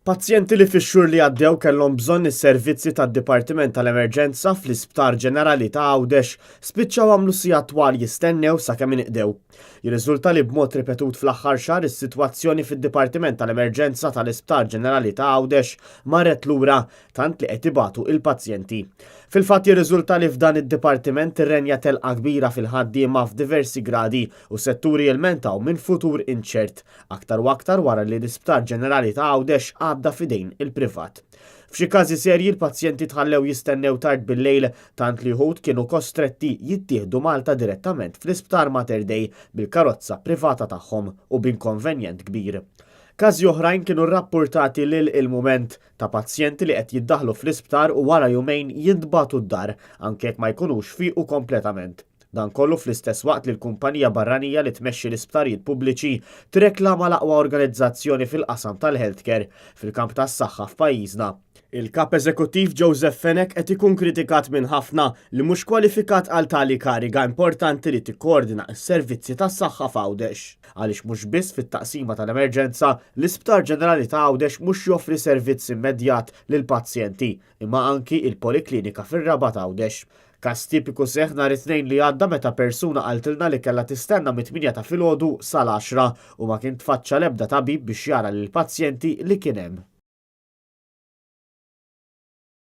Pazjenti li fix-xhur li għaddew kellhom bżonn is-servizzi tad-Dipartiment tal-Emerġenza fl-Isptar Ġenerali ta' Għawdex spiċċaw għamlu sigħat twal jistennew sakemm inqdew. Jirriżulta li b'mod ripetut fl-aħħar xahar is-sitwazzjoni fid-Dipartiment tal-Emerġenza tal-Isptar Ġenerali ta' Għawdex marret lura tant li qed ibatu il-pazjenti. Fil-fatt jirriżulta li f'dan id-dipartiment tirrenja telqa kbira fil-ħaddiema f'diversi gradi u setturi jilmentaw minn futur inċert, aktar u aktar wara li l-Isptar Ġenerali ta' Għawdex għadda f'idejn il-privat. F'xi każi serji l-pazjenti tħallew jistennew tard bil-lejl tant li wħud kienu kostretti jittieħdu Malta direttament fl-Isptar Mater Dei bil-karozza privata tagħhom u b'inkonvenjent kbir. Każi oħrajn kienu rrappurtati lil Il-Mument ta' pazjenti li qed jiddaħħlu fl-isptar u wara jumejn jintbagħtu d-dar, anke jekk ma jkunux fiequ kompletament. Dan kollu fl-istess waqt li l-kumpanija barranija li tmexxi l-isptarijiet pubbliċi tirreklama l-aqwa organizzazzjoni fil-qasam tal-healthcare fil-kamp tas-saħħa f'pajjiżna. Il-Kap Eżekuttiv Joseph Fenech qed ikun kritikat minn ħafna li mhux kwalifikat għal tali kariga importanti li tikkoordina s-servizzi tas-saħħa f'Għawdex. Għaliex mhux biss fit-taqsima tal-emerġenza, l-Isptar Ġenerali ta' Għawdex mhux joffri servizz immedjat lill-pazjenti, imma anki il-poliklinika fir-Rabat Għawdex. Każ tipiku seħħ nhar it-Tnejn li għadda meta persuna qaltilna li kellha tistenna mit-tmienja ta' filgħodu sal-għaxra u ma kien tfaċċa l-ebda tabib biex jara lill-pazjenti li kien hemm.